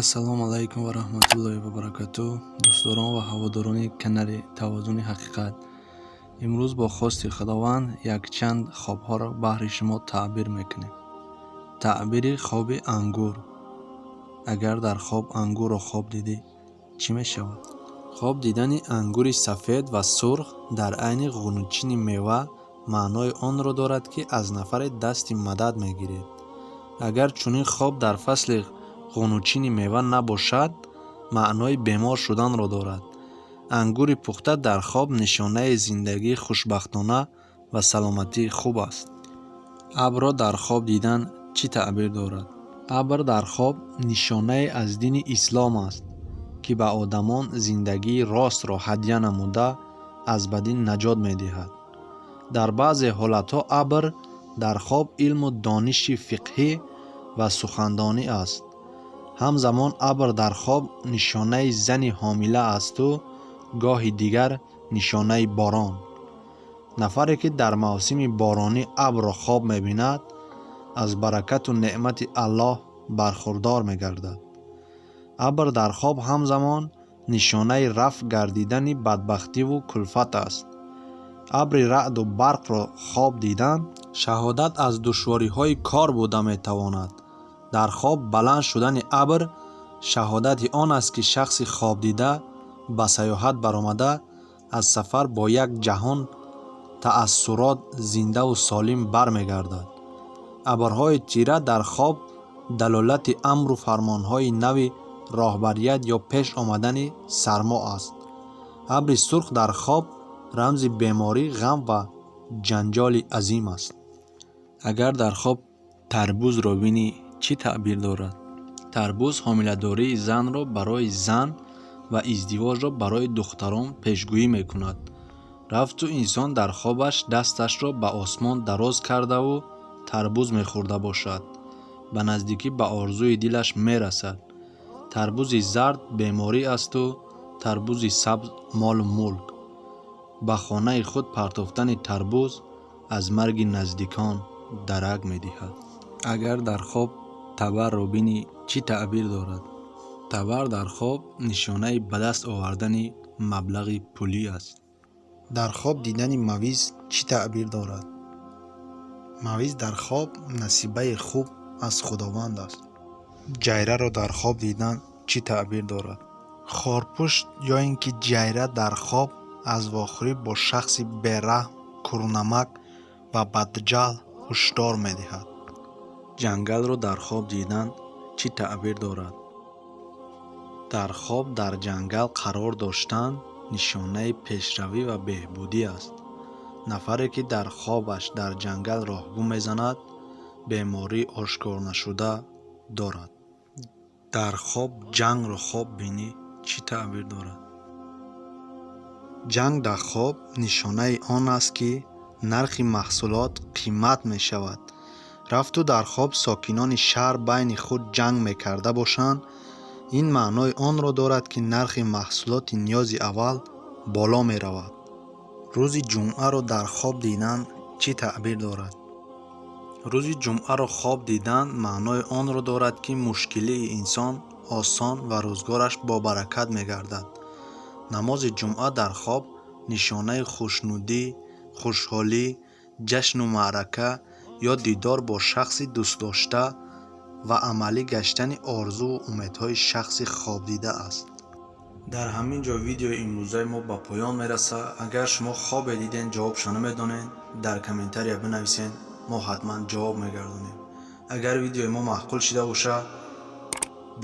Ассалому алайкум ва раҳматуллоҳи ва баракатуҳ. Дӯстдорон ва ҳаводорони канали Тавозуни ҳақиқат, имрӯз бо хости Худованд якчанд хобҳоро баҳри шумо таъбир мекунем. Таъбири хоби ангур. Агар дар хоб ангурро хоб дидӣ, чӣ мешавад? Хоб дидани ангури сафед ва сурх дар айни ғунучини мева маънои онро дорад, ки аз нафаре дасти мадад мегиред. Агар чунин хоб дар фасли ғунучини мева набошад, маънои бемор шуданро дорад. Ангури пухта дар хоб нишонаи зиндагии хушбахтона ва саломатии хуб аст. Абрро дар хоб дидан чӣ таъбир дорад? Абр дар хоб нишонае аз дини ислом аст, ки ба одамон зиндагии ростро ҳадя намуда, аз бадӣ наҷот медиҳад. Дар баъзе ҳолатҳо абр дар хоб илму дониши фиқҳӣ ва сухандонӣ аст. Ҳамзамон абр дар хоб нишонаи зани ҳомила асту гоҳи дигар нишонаи борон. Нафаре, ки дар мавсими боронӣ абрро хоб мебинад, аз баракату неъмати Аллоҳ бархурдор мегардад. Абр дар хоб ҳамзамон нишонаи рафъ гардидани бадбахтиву кулфат аст. Абри раъду барқро хоб дидан шаҳодат аз душвориҳои кор буда метавонад. Дар хоб баланд шудани абр шаҳодати он аст, ки шахси хобдида ба саёҳат баромада, аз сафар бо як ҷаҳон таассурот зиндаву солим бармегардад. Абрҳои тира дар хоб далолати амру фармонҳои нави роҳбарият ё пеш омадани сармо аст. Абри сурх дар хоб рамзи беморӣ, ғам ва ҷанҷоли азим аст. Агар дар хоб тарбузро бинӣ, чӣ таъбир дорад? Тарбуз ҳомиладории занро барои зан ва издивоҷро барои духтарон пешгӯӣ мекунад. Рафту инсон дар хобаш дасташро ба осмон дароз кардаву тарбуз мехӯрда бошад, ба наздикӣ ба орзуи дилаш мерасад. Тарбузи зард беморӣ асту тарбузи сабз молу мулк. Ба хонаи худ партофтани тарбуз аз марги наздикон дарак медиҳад. Агар дар хоб табарро бинӣ, чӣ таъбир дорад? Табар дар хоб нишонаи ба даст овардани маблағи пулӣ аст. Дар хоб дидани мавиз чӣ таъбир дорад? Мавиз дар хоб насибаи хуб аз Худованд аст. Ҷайраро дар хоб дидан чӣ таъбир дорад? Хорпушт ё ин ки ҷайра дар хоб аз вохӯрӣ бо шахси бераҳм, курнамак ва бадҷаҳл ҳушдор медиҳад. Ҷангалро дар хоб дидан чӣ таъбир дорад? Дар хоб дар ҷангал қарор доштан нишонаи пешравӣ ва беҳбудӣ аст. Нафаре, ки дар хобаш дар ҷангал роҳгум мезанад, бемории ошкорнашуда дорад. Дар хоб ҷангро хоб бинӣ, чӣ таъбир дорад? Ҷанг дар хоб нишонаи он аст, ки нархи маҳсулот қимат мешавад. Рафту дар хоб сокинони шаҳр байни худ ҷанг мекарда бошанд, ин маънои онро дорад, ки нархи маҳсулоти ниёзи аввал боло меравад. Рӯзи ҷумъаро дар хоб дидан чӣ таъбир дорад? Рӯзи ҷумъаро хоб дидан маънои онро дорад, ки мушкилии инсон осон ва рӯзгораш бобаракат мегардад. Намози ҷумъа дар хоб нишонаи хушнудӣ, хушҳолӣ, ҷашну маърака ё дидор бо шахси дӯстдошта ва амалӣ гаштани орзуву умедҳои шахси хобдида аст. Дар ҳамин ҷо видеои имрӯзаи мо ба поён мерасад. Агар шумо хобе диден, ҷавобшо намедонед, дар комментария бинависен, мо ҳатман ҷавоб мегардонем. Агар видеои мо маъқул шида бошад,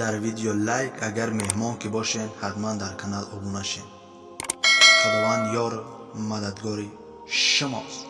дар видео лайк, агар меҳмон ки бошен, ҳатман дар канал обуна шен. Худованд ёру мададгори шумост.